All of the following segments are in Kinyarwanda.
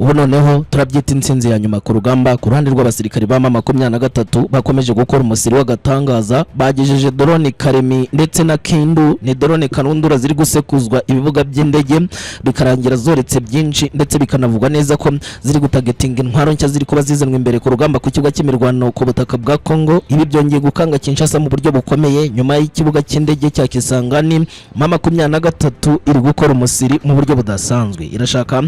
Ubu noneho turabyita intsinzi ya nyuma ku rugamba ku ruhande rw'abasirikari ba M23 bakomeje gukora umusiri w'agatangaza. Bagejeje drone Karemi ndetse na Kindu. Ni drone karundura ziri gusekuzwa ibibuga by'indege, bikarangira zoretse byinshi, ndetse bikanavugwa neza ko ziri gutargetinga intwaro nshya ziri kuba zizanwa imbere ku rugamba ku kibuga cy'imirwano ku butaka bwa Congo. Ibi byongeye gukanga Kinshasa mu buryo bukomeye. Nyuma y'ikibuga cy'indege cya Kisangani, M23 iri gukora umusiri mu buryo budasanzwe. Irashaka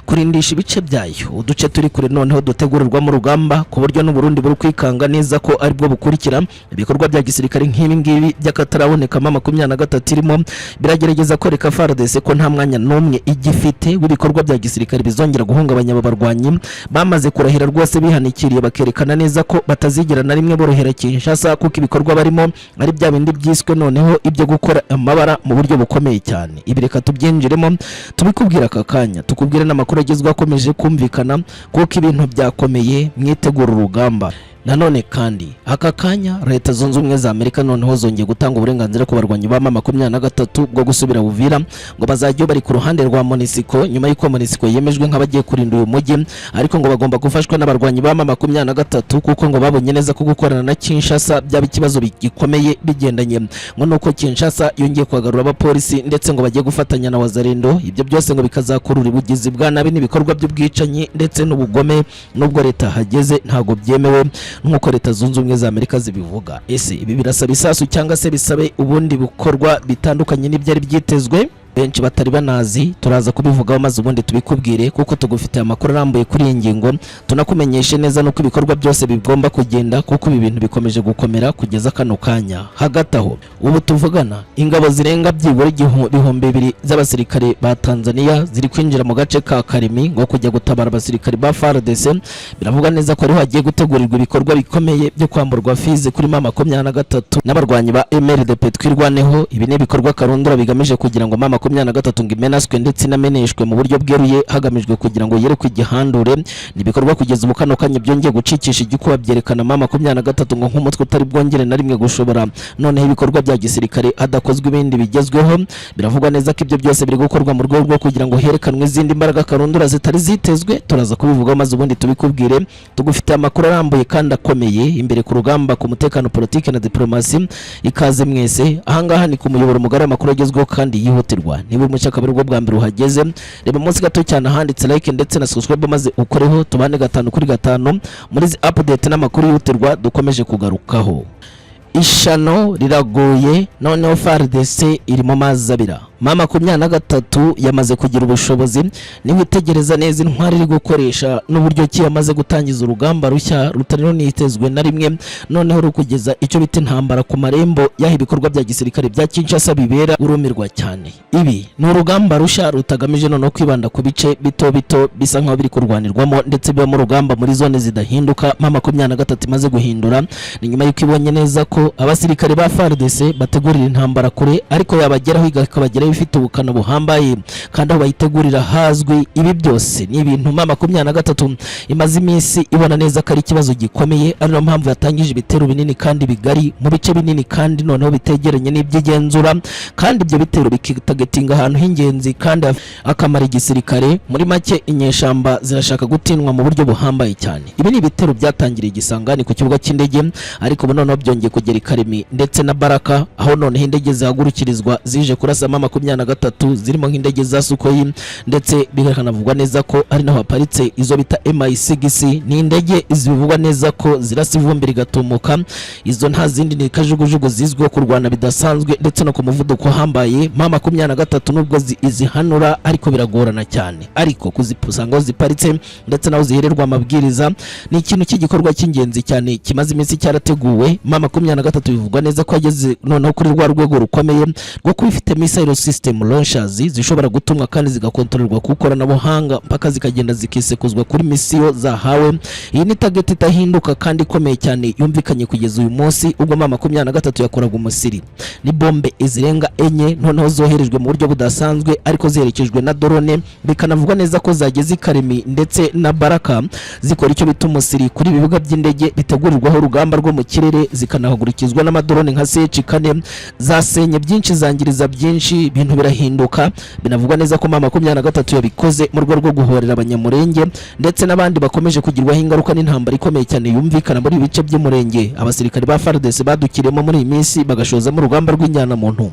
kurindisha ibice byayo, uduce turi kure noneho dutegurirwamo urugamba, ku buryo n'Uburundi buri kwikanga neza ko aribwo bukurikira. Ibikorwa bya gisirikare nk'ibi ngibi by'akataraboneka M23 irimo biragerageza kwereka FARDC ko nta mwanya n'umwe igifite w'ibikorwa bya gisirikare bizongera guhungabanya aba barwanyi bamaze kurahira rwose bihanikiriye, bakerekana neza ko batazigera na rimwe borohera Kinshasa, kuko ibikorwa barimo ari bya bindi byiswe noneho ibyo gukora amabara mu buryo bukomeye cyane. Ibi reka tubyinjiremo, tubikubwira aka kanya, tukubwire n'amakuru agezweho akomeje kumvikana, kuko ibintu byakomeye mwitegura urugamba. Nanone kandi aka kanya, Leta Zunze Ubumwe za Amerika noneho zongeye gutanga uburenganzira ku barwanyi ba M23 bwo gusubira Uvira, ngo bazajya bari ku ruhande rwa MONUSCO, nyuma y'uko MONUSCO yemejwe nk'abagiye kurinda uyu mujyi, ariko ngo bagomba gufashwa n'abarwanyi ba M23, kuko ngo babonye neza ko gukorana na Kinshasa byaba ikibazo gikomeye, bigendanye ngo nuko Kinshasa yongeye kuhagarura abapolisi, ndetse ngo bagiye gufatanya na Wazalendo. Ibyo byose ngo bikazakurura ubugizi bwa nabi n'ibikorwa by'ubwicanyi ndetse n'ubugome, nubwo leta hageze ntabwo byemewe nk'uko Leta Zunze Ubumwe za Amerika zibivuga. Ese ibi birasaba isasu cyangwa se bisabe ubundi bikorwa bitandukanye n'ibyari byitezwe benshi batari banazi? Turaza kubivugaho maze ubundi tubikubwire, kuko tugufitiye amakuru arambuye kuri iyi ngingo. Tunakumenyeshe neza nuko ibikorwa byose bigomba kugenda, kuko ibi bintu bikomeje gukomera kugeza kano kanya. Hagati aho, ubu tuvugana, ingabo zirenga byibura 2000 z'abasirikare ba Tanzania ziri kwinjira mu gace ka Karemi ngo kujya gutabara abasirikare ba FARDC. Biravuga neza ko ariho hagiye gutegurirwa ibikorwa bikomeye byo kwamburwa Fizi kuri M23 n'abarwanyi ba MRDP Twirwaneho. Ibi ni ibikorwa karundura bigamije kugira ngo M23 ngo imenaswe ndetse inameneshwe mu buryo bweruye, hagamijwe kugira ngo yerekwe igihandure. Ni ibikorwa kugeza ubu kano kanya byongeye gucikisha igikuba, byerekana M23 ngo nk'umutwe utari bwongere na rimwe gushobora noneho ibikorwa bya gisirikare hadakozwe ibindi bigezweho. Biravugwa neza ko ibyo byose biri gukorwa mu rwego rwo kugira ngo herekanwe izindi mbaraga karundura zitari zitezwe. Turaza kubivugaho maze ubundi tubikubwire. Tugufitiye amakuru arambuye kandi akomeye imbere ku rugamba, ku mutekano, politiki na diplomasi. Ikaze mwese, ahangaha ni ku muyoboro mugari amakuru agezweho kandi yihutirwa. Niba umucyo akaba aribwo bwa mbere uhageze, reba munsi gato cyane ahanditse like ndetse na subscribe, maze ukoreho, tubane gatanu kuri gatanu muri izi update n'amakuru yihutirwa dukomeje kugarukaho. Ishano riragoye, noneho FARDC iri mu mazi abira. M23 yamaze kugira ubushobozi. Niwitegereza neza intwari iri gukoresha n'uburyo ki yamaze gutangiza urugamba rushya rutari runitezwe na rimwe, noneho rukugeza icyo bita intambara ku marembo y'aho ibikorwa bya gisirikare bya Kinshasa bibera, urumirwa cyane. Ibi ni urugamba rushya rutagamije noneho kwibanda ku bice bito bito bisa nkaho biri kurwanirwamo ndetse bibamo urugamba muri zone zidahinduka. M23 imaze guhindura ni nyuma y'uko ibonye neza ko abasirikare ba FARDC bategurira intambara kure, ariko yabageraho ikabageraho ifite ubukana buhambaye kandi aho bayitegurira hazwi. Ibi byose ni ibintu M23 imaze iminsi ibona neza ko ari ikibazo gikomeye, ari nayo mpamvu yatangije ibitero binini kandi bigari mu bice binini, kandi noneho bitegeranye n'iby'igenzura, kandi ibyo bitero bikitargetinga ahantu h'ingenzi kandi akamara igisirikare. Muri make, inyeshamba zirashaka gutinwa mu buryo buhambaye cyane. Ibi ni ibitero byatangiriye igisangani ku kibuga cy'indege, ariko ubu noneho byongeye kugera i Karemi ndetse na Baraka, aho noneho indege zihagurukirizwa zije kurasa M23, zirimo nk'indege za Sukhoi, ndetse bikanavugwa neza ko ari naho haparitse izo bita Mi-6. Ni indege zivugwa neza ko zirasa ivumbi rigatumuka. Izo nta zindi ni kajugujugu zizwiho kurwana bidasanzwe ndetse no ku muvuduko uhambaye. M23 nubwo izihanura ariko biragorana cyane, ariko kuzisanga aho ziparitse ndetse naho zihererwa amabwiriza ni ikintu cy'igikorwa cy'ingenzi cyane kimaze iminsi cyarateguwe. M23 bivugwa neza ko yageze noneho kuri rwa rwego rukomeye rwo kuba ifite missile system launchers zishobora gutumwa kandi zigakontororwa ku ikoranabuhanga, mpaka zikagenda zikisekuzwa kuri misiyo zahawe. Iyi ni target idahinduka kandi ikomeye cyane yumvikanye kugeza uyu munsi ubwo M23 yakoraga umusiri. Ni bombe zirenga enye noneho zoherejwe mu buryo budasanzwe, ariko ziherekejwe na drone, bikanavugwa neza ko zageze i Karemi ndetse na Baraka, zikora icyo bita umusiri kuri ibibuga by'indege bitegurirwaho urugamba rwo mu kirere, zikanahagurukiriza. zigakurikizwa n'amadrone nka CH4, zasenye byinshi, zangiriza byinshi, ibintu birahinduka. Binavugwa neza ko M23 yabikoze mu rwego rwo guhorera Abanyamurenge ndetse n'abandi bakomeje kugirwaho ingaruka n'intambara ikomeye cyane yumvikana muri ibi bice by'Umurenge, abasirikare ba FARDC badukiremo muri iyi minsi bagashozamo urugamba rw'injyanamuntu.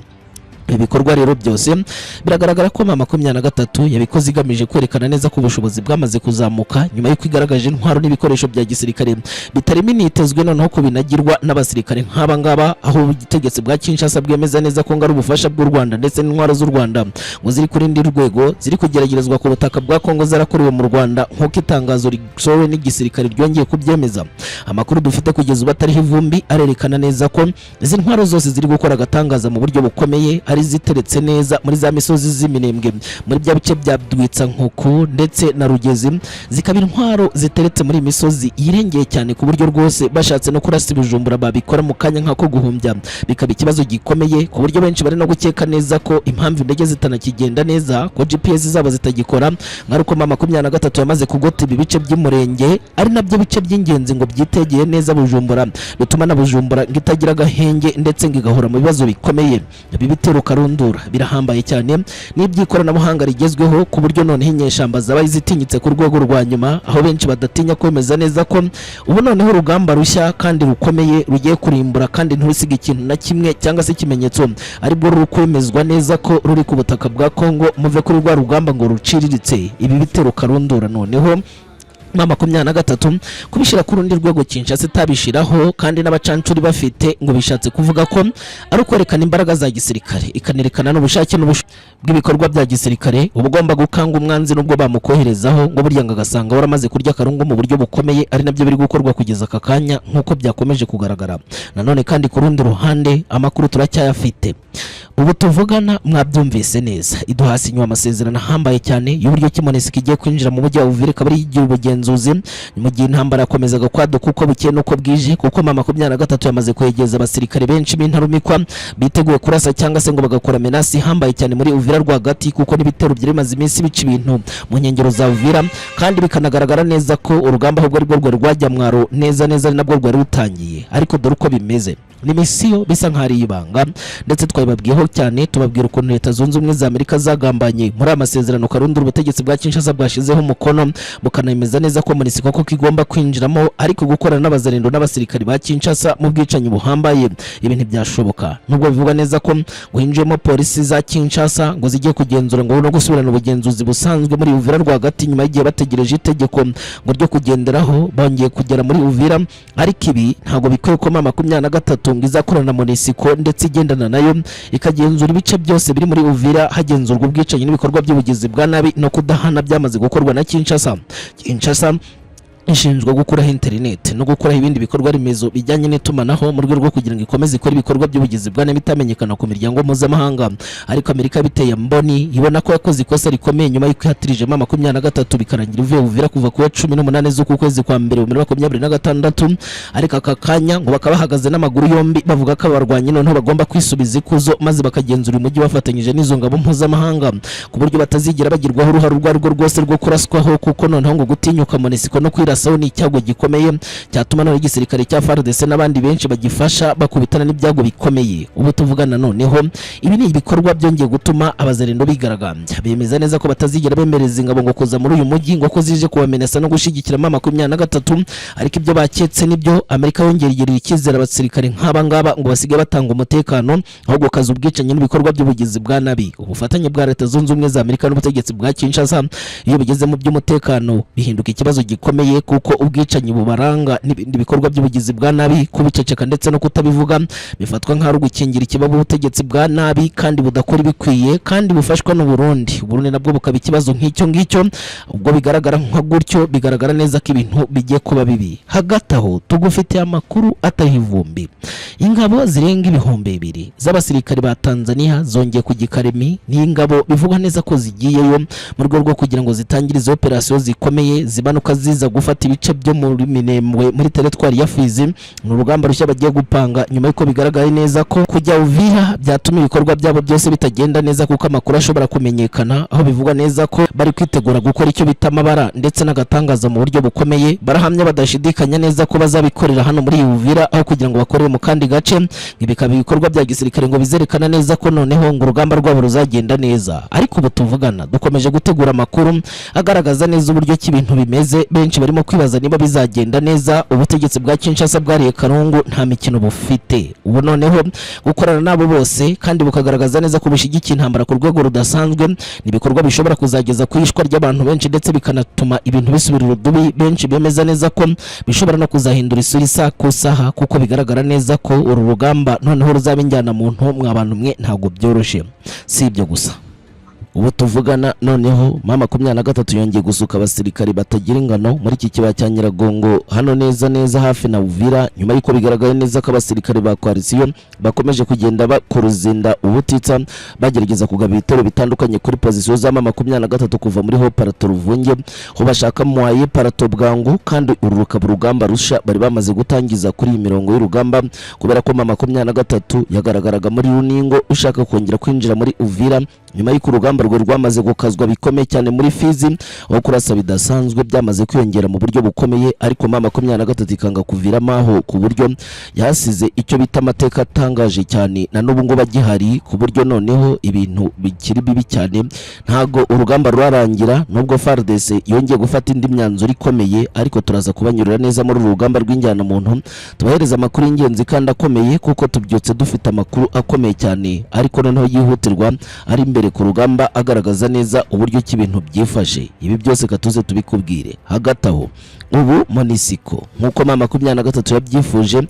Ibi bikorwa rero byose biragaragara ko M23 yabikoze igamije kwerekana neza ko ubushobozi bwamaze kuzamuka, nyuma y'uko igaragaje intwaro n'ibikoresho bya gisirikare bitarimo initezwe, noneho ko binagirwa n'abasirikare nk'aba ngaba, aho ubutegetsi bwa Kinshasa bwemeza neza ko ngo ari ubufasha bw'u Rwanda ndetse n'intwaro z'u Rwanda ngo ziri ku rundi rwego, ziri kugeragerezwa ku butaka bwa Kongo, zarakorewe mu Rwanda, nk'uko itangazo risohowe n'igisirikare ryongeye kubyemeza. Amakuru dufite kugeza ubu atariho ivumbi arerekana neza ko izi ntwaro zose ziri gukora agatangaza mu buryo bukomeye, ari ziteretse neza muri za misozi z'Iminembwe, muri bya bice bya Rwitsankuku ndetse na Rugezi, zikaba intwaro ziteretse muri iyi misozi yirengeye cyane, ku buryo rwose bashatse no kurasa Ibijumbura babikora mu kanya nk'ako guhumbya, bikaba ikibazo gikomeye, ku buryo benshi bari no gukeka neza ko impamvu indege zitanakigenda neza, ko GPS zabo zitagikora, nka uko M23 yamaze kugota ibi bice by'Umurenge, ari nabyo bice by'ingenzi ngo byitegeye neza Bujumbura, bituma na Bujumbura ngo itagira agahenge ndetse ngo igahora mu bibazo bikomeye. Ibi bitero karundura birahambaye cyane n'iby'ikoranabuhanga rigezweho, ku buryo noneho inyeshyamba zabaye zitinyitse ku rwego rwa nyuma, aho benshi badatinya kwemeza neza ko ubu noneho urugamba rushya kandi rukomeye rugiye kurimbura kandi nturusige ikintu na kimwe cyangwa se ikimenyetso, aribwo ruri kwemezwa neza ko ruri ku butaka bwa Kongo. Muve kuri rwa rugamba ngo ruciriritse. Ibi bitero karundura noneho M23 kubishyira ku rundi rwego Kinshasa itabishiraho kandi n'abacancuri bafite, ngo bishatse kuvuga ko ari ukwerekana imbaraga za gisirikare, ikanerekana n'ubushake bw'ibikorwa bya gisirikare. Uba ugomba gukanga umwanzi nubwo bamukoherezaho, ngo burya ngo agasanga waramaze kurya akarungu mu buryo bukomeye, ari nabyo biri gukorwa kugeza aka kanya nk'uko byakomeje kugaragara. Nanone kandi ku rundi ruhande, amakuru turacyayafite ubu tuvugana, mwabyumvise neza, iduhasinywe amasezerano ahambaye cyane y'uburyo ki MONUSCO igiye kwinjira mu mujyi wa Uvira, ikaba ari igira ubugenzuzi, mu gihe intambara yakomezaga kwaduka uko bukeye n'uko bwije, kuko M23 yamaze kwegeza abasirikare benshi b'intarumikwa biteguye kurasa cyangwa se ngo bagakora menace ihambaye cyane muri Uvira rwagati, kuko n'ibitero byari bimaze iminsi bica ibintu mu nkengero za Uvira, kandi bikanagaragara neza ko urugamba ahubwo aribwo rwari rwajya mwaro neza neza, ari nabwo rwari rutangiye. Ariko dore uko bimeze, ni misiyo bisa nk'aho ari ibanga, ndetse twabibabwiyeho cyane, tubabwira ukuntu Leta Zunze Ubumwe za Amerika zagambanye muri aya masezerano karundura ubutegetsi bwa Kinshasa bwashyizeho umukono, bukanemeza neza ko MONUSCO koko igomba kwinjiramo, ariko gukorana n'abazarendo n'abasirikari ba Kinshasa mu bwicanyi buhambaye, ibi ntibyashoboka. Nubwo bivugwa neza ko ngo hinjiyemo polisi za Kinshasa ngo zijye kugenzura ngo no gusubirana ubugenzuzi busanzwe muri Uvira rwagati, nyuma y'igihe bategereje itegeko ngo ryo kugenderaho, bongeye kugera muri Uvira. Ariko ibi ntabwo bikwiye ko M23 ngo izakorana na MONUSCO ndetse igendana nayo, ikagenzura ibice byose biri muri Uvira, hagenzurwa ubwicanyi n'ibikorwa by'ubugizi bwa nabi no kudahana byamaze gukorwa na Kinshasa. Kinshasa ishinzwe gukuraho interineti no gukuraho ibindi bikorwa remezo bijyanye n'itumanaho mu rwego rwo kugira ngo ikomeze ikore ibikorwa by'ubugizi bwa nabi itamenyekana ku miryango mpuzamahanga. Ariko Amerika biteye mboni, ibona ko yakoze ikosa rikomeye nyuma y'uko ihatirijemo 23, bikarangira ivuye Uvira kuva ku wa 18 z'uku kwezi kwa mbere 2026. Ariko aka kanya ngo bakaba bahagaze n'amaguru yombi, bavuga ko abarwanyi noneho bagomba kwisubiza ikuzo, maze bakagenzura umujyi bafatanyije n'izo ngabo mpuzamahanga, ku buryo batazigera bagirwaho uruhare urwo arirwo rwose rwo kuraswaho, kuko noneho ngo gutinyuka MONUSCO no kwirasaho ni icyago gikomeye cyatuma noneho igisirikare cya FARDC n'abandi benshi bagifasha bakubitana n'ibyago bikomeye. Ubu tuvugana noneho, ibi ni ibikorwa byongeye gutuma abazarendo bigaragambya, bemeza neza ko batazigera bemereza ingabo ngo kuza muri uyu mujyi, ngo ko zije kubamenesa no gushyigikira M23. Ariko ibyo baketse nibyo, Amerika yongera igirira icyizere abasirikare nk'aba ngaba ngo basigaye batanga umutekano ahubwo kaza ubwicanyi n'ibikorwa by'ubugizi bwa nabi. Ubufatanye bwa Leta Zunze Ubumwe za Amerika n'ubutegetsi bwa Kinshasa, iyo bigeze mu by'umutekano bihinduka ikibazo gikomeye, kuko ubwicanyi bubaranga n'ibindi bikorwa by'ubugizi bwa nabi, kubiceceka ndetse no kutabivuga bifatwa nk'aho ari ugukingira ikibaba ubutegetsi bwa nabi kandi budakora ibikwiye, kandi bufashwa n'u Burundi. Burundi nabwo bukaba ikibazo nk'icyo ngicyo. Ubwo bigaragara nka gutyo, bigaragara neza ko ibintu bigiye kuba bibi. Hagati aho tugufitiye amakuru atariho ivumbi: ingabo zirenga 2000 z'abasirikari ba Tanzania zongeye ku Gikaremi. Ni ingabo bivugwa neza ko zigiyeyo mu rwego rwo kugira ngo zitangire izo operasiyo zikomeye zimanuka ziza gufasha. gufata ibice byo muri Minembwe, muri teritwari ya Fizi. Ni urugamba rushya bagiye gupanga nyuma y'uko bigaragaye neza ko kujya Uvira byatuma ibikorwa byabo byose bitagenda neza, kuko amakuru ashobora kumenyekana, aho bivugwa neza ko bari kwitegura gukora icyo bita amabara ndetse n'agatangaza mu buryo bukomeye. Barahamya badashidikanya neza ko bazabikorera hano muri Uvira aho kugira ngo bakorere mu kandi gace. Ibi bikaba ibikorwa bya gisirikare ngo bizerekana neza ko noneho ngo urugamba rwabo ruzagenda neza. Ariko ubu tuvugana dukomeje gutegura amakuru agaragaza neza uburyo ki ibintu bimeze. Benshi barimo kwibaza niba bizagenda neza. Ubutegetsi bwa Kinshasa bwariye karungu, nta mikino bufite ubu noneho gukorana nabo bose, kandi bukagaragaza neza ko bushyigikiye intambara ku rwego rudasanzwe. Ni ibikorwa bishobora kuzageza ku ishwa ry'abantu benshi, ndetse bikanatuma ibintu bisubira urudubi. Benshi bemeza neza ko bishobora no kuzahindura isura isaha ku saha, kuko bigaragara neza ko uru rugamba noneho ruzaba injyana muntu. Mwa bantu mwe, ntabwo byoroshye. Si ibyo gusa, ubu tuvugana noneho M23 yongeye gusuka abasirikari batagira ingano muri iki kibaya cya Nyiragongo, hano neza neza hafi na Uvira, nyuma y'uko bigaragaye neza ko abasirikari ba coalition bakomeje kugenda bakuruzinda ubutitsa, bagerageza kugaba ibitero bitandukanye kuri position za M23 kuva muri ho Plateau Ruvunge, ho bashaka Moyen Plateau bwangu. Kandi uru rukaba urugamba rusha bari bamaze gutangiza kuri iyi mirongo y'urugamba, kubera ko M23 yagaragaraga muri Runingo ushaka kongera kwinjira muri Uvira, nyuma y'uko urugamba rwe rwamaze gukazwa bikomeye cyane muri Fizi, aho kurasa bidasanzwe byamaze kwiyongera mu buryo bukomeye, ariko M23 ikanga kuviramo aho, ku buryo yahasize icyo bita amateka atangaje cyane na n'ubu ngo bagihari, ku buryo noneho ibintu bikiri bibi cyane. Ntago urugamba rurarangira nubwo FARDC yongeye gufata indi myanzuro ikomeye, ariko turaza kubanyurira neza muri uru rugamba rw'injyana muntu, tubahereza amakuru y'ingenzi kandi akomeye, kuko tubyutse dufite amakuru akomeye cyane, ariko noneho yihutirwa, ari imbere ku rugamba, agaragaza neza uburyo ki ibintu byifashe. Ibi byose katuze tubikubwire. Hagati aho, ubu MONUSCO, nk'uko M23 yabyifuje,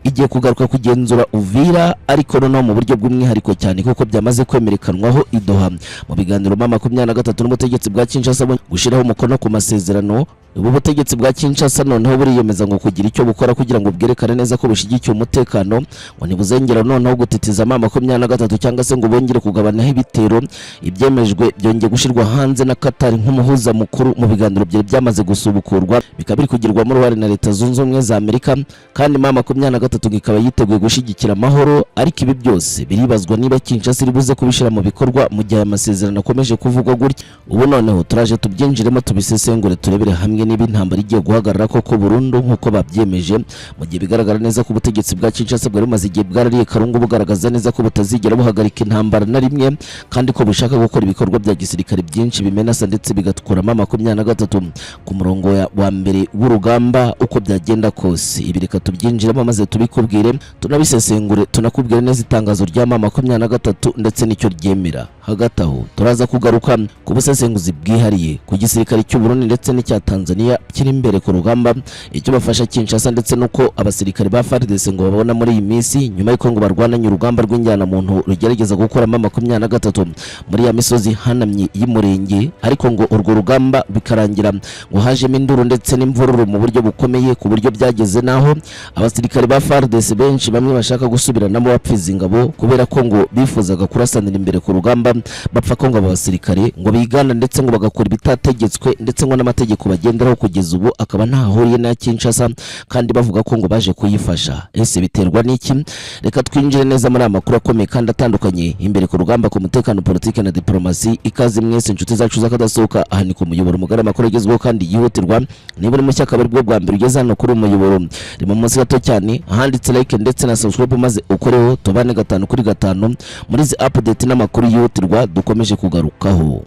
igiye kugaruka kugenzura Uvira, ariko noneho mu buryo bw'umwihariko cyane, kuko byamaze kwemerekanwaho i Doha mu biganiro M23 n'ubutegetsi bwa Kinshasa gushyiraho umukono ku masezerano. Ubu butegetsi bwa Kinshasa noneho buriyemeza ngo kugira icyo bukora kugira ngo bwerekane neza ko bushyigikiye umutekano, ngo ntibuzengera noneho gutitiza M23 cyangwa se ngo bongere kugabanaho ibitero. Ibyemejwe byongeye gushyirwa hanze na Qatar nk'umuhuza mukuru mu biganiro byari byamaze gusubukurwa, bikaba biri kugirwamo uruhare na Leta Zunze Ubumwe za Amerika, kandi M23 ngo ikaba yiteguye gushyigikira amahoro. Ariko ibi byose biribazwa niba Kinshasa iri buze kubishyira mu bikorwa mu gihe aya masezerano akomeje kuvugwa gutya. Ubu noneho turaje tubyinjiremo, tubisesengure, turebere hamwe niba intambara igiye guhagarara koko burundu nk'uko babyemeje, mu gihe bigaragara neza ko ubutegetsi bwa Kinshasa bwari bumaze igihe bwarariye karungu, bugaragaza neza ko butazigera buhagarika intambara na rimwe, kandi ko bushaka gukora ibikorwa bya gisirikare byinshi bimenasa ndetse bigakuramo 23 ku murongo wa mbere w'urugamba uko byagenda kose. Ibi reka tubyinjiremo maze tubikubwire, tunabisesengure, tunakubwire neza itangazo rya M23 ndetse n'icyo ryemera. Hagati aho turaza kugaruka ku busesenguzi bwihariye ku gisirikare cy'u Burundi ndetse n'icya Tanzania kiri imbere ku rugamba, icyo bafasha Kinshasa, ndetse n'uko abasirikare ba FARDC ngo babona muri iyi minsi, nyuma y'uko ngo barwananye urugamba rw'injyana muntu rugerageza gukuramo 23 muri ya misozi ihanamye y'Umurenge, ariko ngo urwo rugamba bikarangira ngo hajemo induru ndetse n'imvururu mu buryo bukomeye, ku buryo byageze n'aho abasirikare ba FARDC benshi bamwe bashaka gusubiranamo bapfiza ingabo, kubera ko ngo bifuzaga kurasanira imbere ku rugamba, bapfa ko ngo aba basirikare ngo bigana ndetse ngo bagakora ibitategetswe, ndetse ngo n'amategeko bagenderaho kugeza ubu akaba ntahuriye na Kinshasa, kandi bavuga ko ngo baje kuyifasha. Ese biterwa n'iki? Reka twinjire neza muri aya makuru akomeye kandi atandukanye imbere ku rugamba, ku mutekano, politiki na diplomasi. Ikaze mwese, inshuti zacu z'akadasohoka. Aha ni ku muyoboro mugari, amakuru agezweho kandi yihutirwa. Niba uri mushya, akaba aribwo bwa mbere ugeze hano kuri uyu muyoboro, reba munsi gato cyane ahanditse like ndetse na subscribe, maze ukoreho, tubane gatanu kuri gatanu muri izi update n'amakuru yihutirwa dukomeje kugarukaho.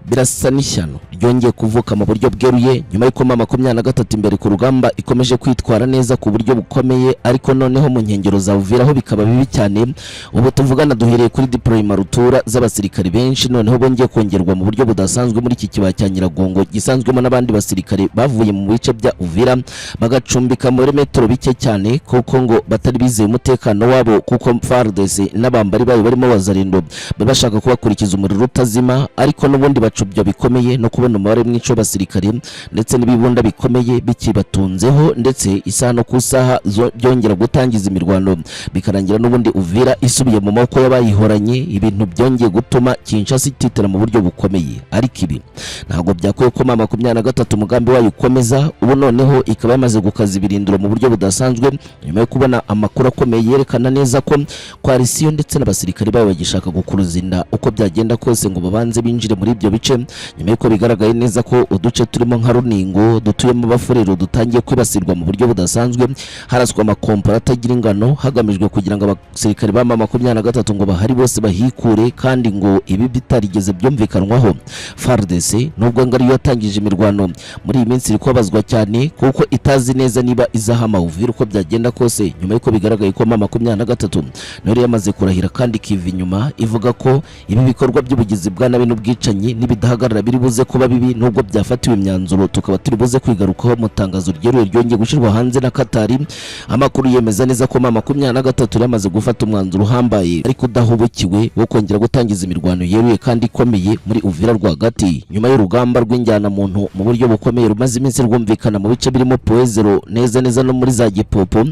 Birasa n'ishyano ryongeye kuvuka mu buryo bweruye nyuma y'uko M23 imbere ku rugamba ikomeje kwitwara neza ku buryo bukomeye, ariko noneho mu nkengero za Uvira ho bikaba bibi cyane. Ubu tuvugana duhereye kuri deployment rutura z'abasirikari benshi noneho bongeye kongerwa mu buryo budasanzwe muri iki kibaya cya Nyiragongo, gisanzwemo n'abandi basirikare bavuye mu bice bya Uvira, bagacumbika muri metero bike cyane, kuko ngo batari bizeye umutekano wabo, kuko FARDC n'abambari bayo barimo Wazalendo bari bashaka kubakurikiza umuriro utazima, ariko n'ubundi bacu bacubya bikomeye no kubona umubare mwinshi w'abasirikare ndetse n'ibibunda bikomeye bikibatunzeho, ndetse isaha no ku isaha byongera gutangiza imirwano, bikarangira n'ubundi Uvira isubiye mu maboko y'abayihoranye. Ibintu byongeye gutuma Kinshasa ititira mu buryo bukomeye, ariko ibi ntabwo byakwiye ko M23 umugambi wayo ukomeza. Ubu noneho ikaba yamaze gukaza ibirindiro mu buryo budasanzwe, nyuma yo kubona amakuru akomeye yerekana neza ko coalition ndetse n'abasirikare bayo bagishaka gukuruza inda uko byagenda kose ngo babanze binjire muri ibyo bice, nyuma y'uko bigaragaye neza ko uduce turimo nka Runingo dutuyemo Abafurero dutangiye kwibasirwa mu buryo budasanzwe, haraswa amakompara atagira ingano, hagamijwe kugira ngo abasirikare ba M23 ngo bahari bose bahikure, kandi ngo ibi bitarigeze byumvikanwaho. FARDC, nubwo ngo ariyo yatangije imirwano, muri iyi minsi iri kubabazwa cyane kuko itazi neza niba izahama Uvira uko byagenda kose, nyuma y'uko bigaragaye ko M23 nayo yari yamaze kurahira kandi ikiva inyuma ivuga ko ibi bikorwa by'ubugizi bwa nabi n'ubwicanyi nibidahagarara biri buze kuba bibi, nubwo byafatiwe imyanzuro tukaba turi buze kwigarukaho mu tangazo ryeruye ryongeye gushyirwa hanze na Katari. Amakuru yemeza neza ko M23 yamaze gufata umwanzuro uhambaye ariko udahubukiwe wo kongera gutangiza imirwano yeruye kandi ikomeye muri Uvira rwagati, nyuma y'urugamba rw'injyanamuntu mu buryo bukomeye rumaze iminsi rwumvikana mu bice birimo Point Zéro neza neza no muri za Gipopo.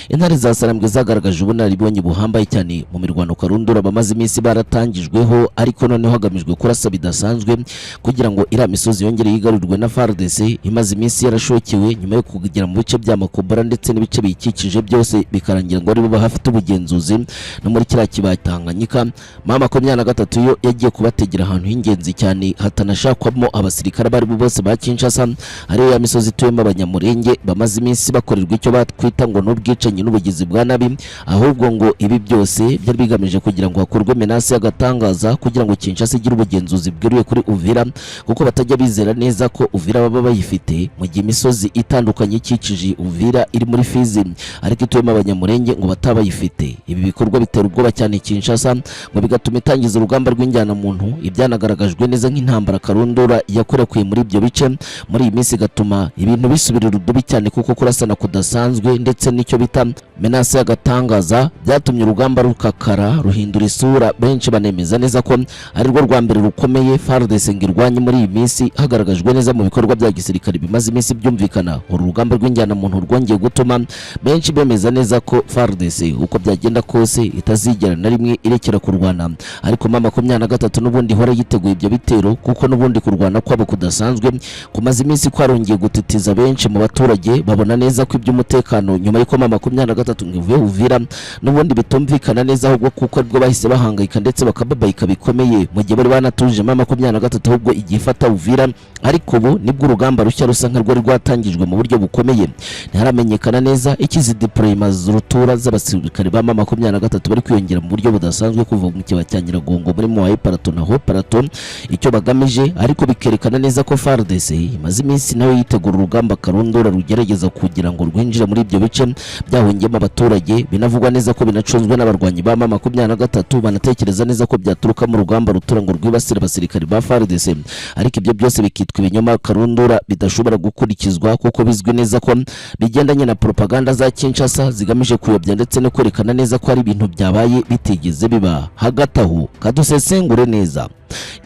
Intare za Sarambwe zagaragaje ubunararibonye buhambaye cyane mu mirwano karundura bamaze iminsi baratangijweho, ariko noneho hagamijwe kurasa bidasanzwe kugira ngo iriya misozi yongere yigarurwe na FARDC imaze iminsi yarashokewe nyuma yo kugera mu bice bya Makobora ndetse n'ibice biyikikije byose, bikarangira ngo aribo bahafite ubugenzuzi no muri kiriya kibaya Tanganyika. M23 yo yagiye kubategera ahantu h'ingenzi cyane hatanashakwamo abasirikare abo aribo bose ba Kinshasa, ariyo ya misozi ituyemo Abanyamurenge bamaze iminsi bakorerwa icyo batwita ngo n'ubwicanyi n'ubugizi bwa nabi. Ahubwo ngo ibi byose byari bigamije kugira ngo hakorwe menace y'agatangaza kugira ngo Kinshasa igire ubugenzuzi bweruye kuri Uvira, kuko batajya bizera neza ko Uvira baba bayifite mu gihe imisozi itandukanye ikikije Uvira iri muri Fizi ariko ituyemo Abanyamurenge ngo batabayifite. Ibi bikorwa bitera ubwoba cyane Kinshasa, ngo bigatuma itangiza urugamba rw'injyanamuntu, ibyanagaragajwe neza nk'intambara karundura yakwirakwiye muri ibyo bice muri iyi minsi, igatuma ibintu bisubira urudubi cyane, kuko kurasana kudasanzwe ndetse n'icyo bita menace y'agatangaza byatumye urugamba rukakara, ruhindura isura. Benshi banemeza neza ko ari rwo rwa mbere rukomeye FARDC ngo irwanye muri iyi minsi, hagaragajwe neza mu bikorwa bya gisirikare bimaze iminsi byumvikana. Uru rugamba rw'injyanamuntu rwongeye gutuma benshi bemeza neza ko FARDC uko byagenda kose itazigera na rimwe irekera kurwana, ariko M23 n'ubundi ihora yiteguye ibyo bitero, kuko n'ubundi kurwana kwabo kudasanzwe kumaze iminsi kwarongeye gutitiza benshi mu baturage, babona neza ko iby'umutekano nyuma y'uko M23 ngo ivuye Uvira n'ubundi bitumvikana neza, ahubwo kuko aribwo bahise bahangayika ndetse bakababayika bikomeye mu gihe bari banatuje M23 ahubwo igiye ifata Uvira. Ariko ubu nibwo urugamba rushya rusa nka rwari rwatangijwe mu buryo bukomeye. Ntiharamenyekana neza ikizi deployment rutura z'abasirikare ba M23 bari kwiyongera mu buryo budasanzwe kuva mu kibaya cya Nyiragongo muri Moyen Plateau na Haut Plateau, icyo bagamije, ariko bikerekana neza ko FARDC imaze iminsi nayo yitegura urugamba karundura rugerageza kugira ngo rwinjire muri ibyo bice byahungiyemo abaturage, binavugwa neza ko binacunzwe n'abarwanyi ba M23, banatekereza neza ko byaturuka mu rugamba rutura ngo rwibasira abasirikare ba FARDC. Ariko ibyo byose bikitwa ibinyoma karundura bidashobora gukurikizwa, kuko bizwi neza ko bigendanye na propaganda za Kinshasa zigamije kuyobya ndetse no kwerekana neza ko ari ibintu byabaye bitigeze biba. Hagati aho kadusesengure neza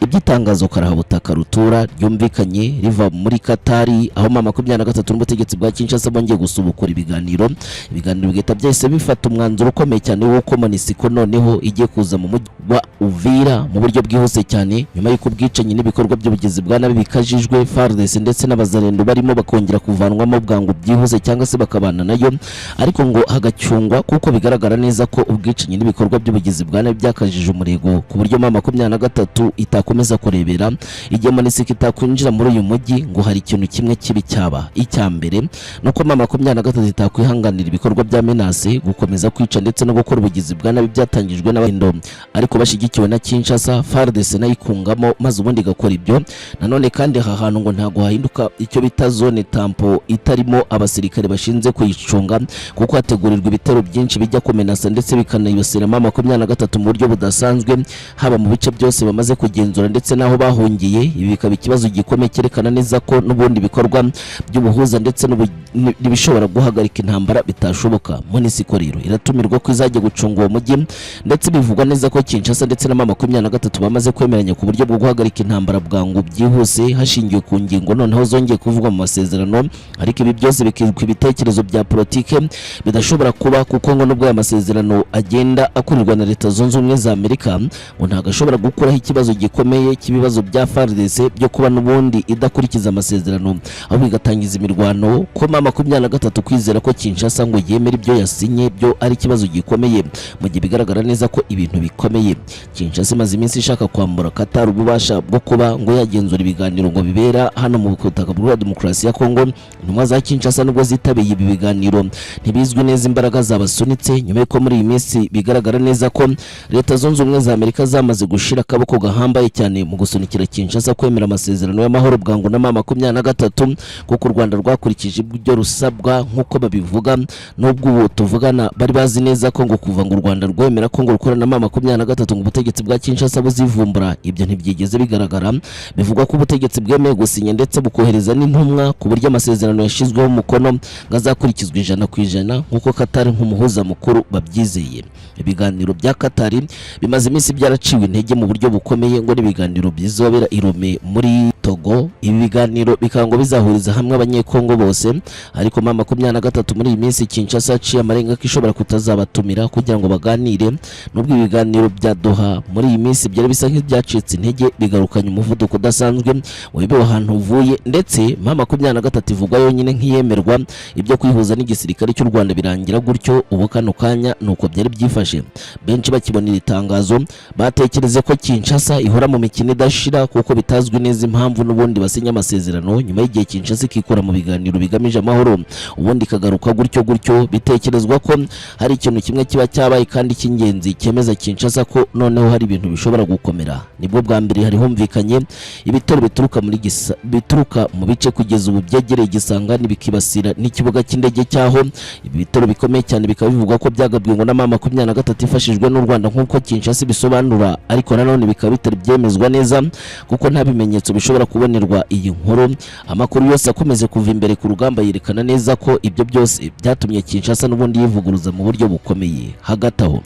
iby'itangazo karahabutaka rutura ryumvikanye riva muri Katari, aho M23 n'ubutegetsi bwa Kinshasa bongeye gusubukura ibiganiro. Ibiganiro bigahita byahise bifata umwanzuro ukomeye cyane w'uko MONUSCO noneho igiye kuza mu mujyi wa Uvira mu buryo bwihuse cyane, nyuma y'uko ubwicanyi n'ibikorwa by'ubugizi bwa nabi bikajijwe, FARDC ndetse n'abazarendo barimo bakongera kuvanwamo bwangu byihuse cyangwa se bakabana nayo, ariko ngo hagacyungwa, kuko bigaragara neza ko ubwicanyi n'ibikorwa by'ubugizi bwa nabi byakajije umurego ku buryo M23 itakomeza kurebera. Igihe MONUSCO itakwinjira muri uyu mujyi, ngo hari ikintu kimwe kibi cyaba. Icya mbere ni uko M23 itakwihanganira ibikorwa bya menace, gukomeza kwica ndetse no gukora ubugizi bwa nabi byatangijwe n'abahendo ariko bashyigikiwe na Kinshasa, FARDC nayo ikungamo maze ubundi igakora ibyo. Nanone kandi aha hantu ngo ntabwo hahinduka icyo bita zone tampon itarimo abasirikare bashinzwe kuyicunga, kuko hategurirwa ibitero byinshi bijya kumenasa ndetse bikanayibasira M23 mu buryo budasanzwe, haba mu bice byose bamaze kugenzura. kugenzura ndetse n'aho bahungiye. Ibi bikaba ikibazo gikomeye cyerekana neza ko n'ubundi bikorwa by'ubuhuza ndetse n'ibishobora guhagarika intambara bitashoboka. MONUSCO rero iratumirwa ko izajya gucunga uwo mujyi, ndetse bivugwa neza ko Kinshasa ndetse na M23 bamaze kwemeranya ku buryo bwo guhagarika intambara bwangu byihuse, hashingiwe ku ngingo noneho zongeye kuvugwa mu masezerano. Ariko ibi byose bikitwa ibitekerezo bya politike bidashobora kuba, kuko ngo nubwo aya masezerano agenda akurirwa na Leta Zunze Ubumwe za Amerika, ngo ntabwo ashobora gukuraho ikibazo gikomeye cy'ibibazo bya FARDC byo kuba n'ubundi idakurikiza amasezerano, ahubwo igatangiza imirwano. Ko M23 kwizera ko Kinshasa ngo yemera ibyo yasinye byo ari ikibazo gikomeye, mu gihe bigaragara neza ko ibintu bikomeye. Kinshasa imaze iminsi ishaka kwambura Qatar ububasha bwo kuba ngo yagenzura ibiganiro ngo bibera hano mu butaka bwa demokarasi ya Kongo. Intumwa za Kinshasa, nubwo zitabiriye ibi biganiro, ntibizwi neza imbaraga zabasunitse, nyuma y'uko muri iyi minsi bigaragara neza ko Leta Zunze Ubumwe za Amerika zamaze gushira akaboko gahambaye cyane mu gusunikira Kinshasa kwemera amasezerano y'amahoro bwangu na M23, kuko u Rwanda rwakurikije ibyo rusabwa nk'uko babivuga. Nubwo ubu tuvugana bari bazi neza ko ngo kuva ngo u Rwanda rwemera ko ngo rukorana na M23, ngo ubutegetsi bwa Kinshasa buzivumbura, ibyo ntibyigeze bigaragara. Bivugwa ko ubutegetsi bwemeye gusinya ndetse bukohereza n'intumwa, ku buryo amasezerano yashyizweho umukono ngo azakurikizwa 100% nk'uko Qatar nk'umuhuza mukuru babyizeye. Ibiganiro bya Qatar bimaze iminsi byaraciwe intege mu buryo bukomeye, ngo n'ibiganiro bizobera i Lomé muri Togo. Ibi biganiro bikaba ngo bizahuriza hamwe Abanyekongo bose, ariko M23 muri iyi minsi Kinshasa yaciye amarenga ko ishobora kutazabatumira kugira ngo baganire. Nubwo ibiganiro bya Doha muri iyi minsi byari bisa nk'ibyacitse intege, bigarukanye umuvuduko udasanzwe wibewe ahantu uvuye, ndetse M23 ivugwa yonyine nk'iyemerwa, ibyo kwihuza n'igisirikare cy'u Rwanda birangira gutyo. Ubu kano kanya nuko byari byifashe. Benshi bakibona iri tangazo batekereze ko Kinshasa ihora mu mikino idashira, kuko bitazwi neza impamvu n'ubundi basinya amasezerano, nyuma y'igihe Kinshasa ikikura mu biganiro bigamije amahoro, ubundi ikagaruka gutyo gutyo. Bitekerezwa ko hari ikintu kimwe kiba cyabaye kandi cy'ingenzi cyemeza Kinshasa ko noneho hari ibintu bishobora gukomera. Nibwo bwa mbere hari humvikanye ibitero bituruka mu bice kugeza ubu byegereye Gisangani, bikibasira n'ikibuga cy'indege cyaho. Ibi bitero bikomeye cyane bikaba bivugwa ko byagabwe ngo na M23 ifashijwe n'u Rwanda, nk'uko Kinshasa ibisobanura, ariko nanone bikaba bitari byemezwa neza kuko nta bimenyetso bishobora kubonerwa iyi nkuru. Amakuru yose akomeze kuva imbere ku rugamba yerekana neza ko ibyo byose byatumye Kinshasa n'ubundi yivuguruza mu buryo bukomeye. Hagati aho,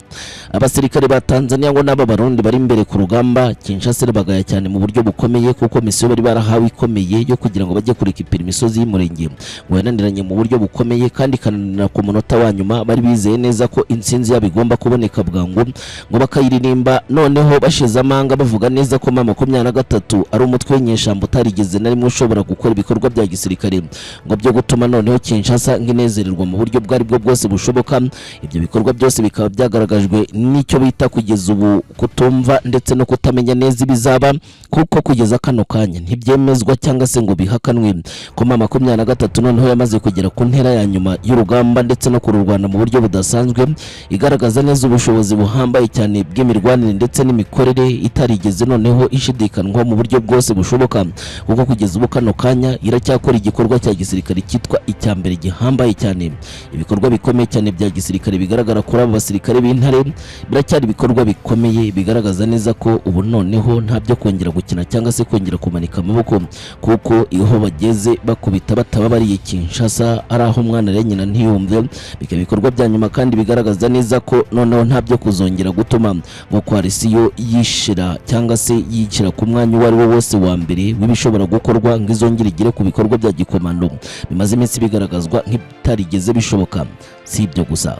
abasirikare ba Tanzania ngo n'aba Barundi bari imbere ku rugamba, Kinshasa irabagaya cyane mu buryo bukomeye, kuko misiyo bari barahawe ikomeye yo kugira ngo bajye kurekipira imisozi y'Umurenge ngo yananiranye mu buryo bukomeye, kandi ikananira ku munota wa nyuma. Bari bizeye neza ko intsinzi yabo igomba kuboneka bwangu, ngo bakayiririmba noneho bashize amanga, bavuga neza ko M23 ari umutwe w'inyeshyamba utarigeze na rimwe ushobora gukora ibikorwa bya gisirikare ngo byo gutuma noneho Kinshasa nk'inezererwa mu buryo bwo aribwo bwose bushoboka. Ibyo bikorwa byose bikaba byagaragajwe n'icyo bita kugeza ubu kutumva ndetse no kutamenya neza ibizaba, kuko kugeza kano kanya ntibyemezwa cyangwa se ngo bihakanwe ko M23 noneho yamaze kugera ku ntera ya nyuma y'urugamba ndetse no kururwana mu buryo budasanzwe, igaragaza neza ubushobozi buhambaye cyane bw'imirwanire ndetse n'imikorere itarigeze noneho ishidikanwaho mu buryo bwose bushoboka, kuko kugeza ubu kano kanya iracyakora igikorwa cya gisirikare cyitwa icya mbere gihambaye cyane. Ibikorwa bikomeye cyane bya gisirikare bigaragara kuri abo basirikare b'intare biracyari ibikorwa bikomeye bigaragaza neza ko ubu noneho nta byo kongera gukina cyangwa se kongera kumanika amaboko, kuko iyo bageze bakubita batababariye Kinshasa, ari aho umwana rero nyina ntiyumve. Bikaba ibikorwa bya nyuma kandi bigaragaza neza ko noneho nta byo kuzongera gutuma ngo coalition yishira cyangwa se yishyira ku mwanya uwo ari wo wose wa mbere w'ibishobora gukorwa, ngo izongere igere ku bikorwa bya gikomando bimaze iminsi bigaragazwa nk'ibitarigeze bishoboka. Si ibyo gusa.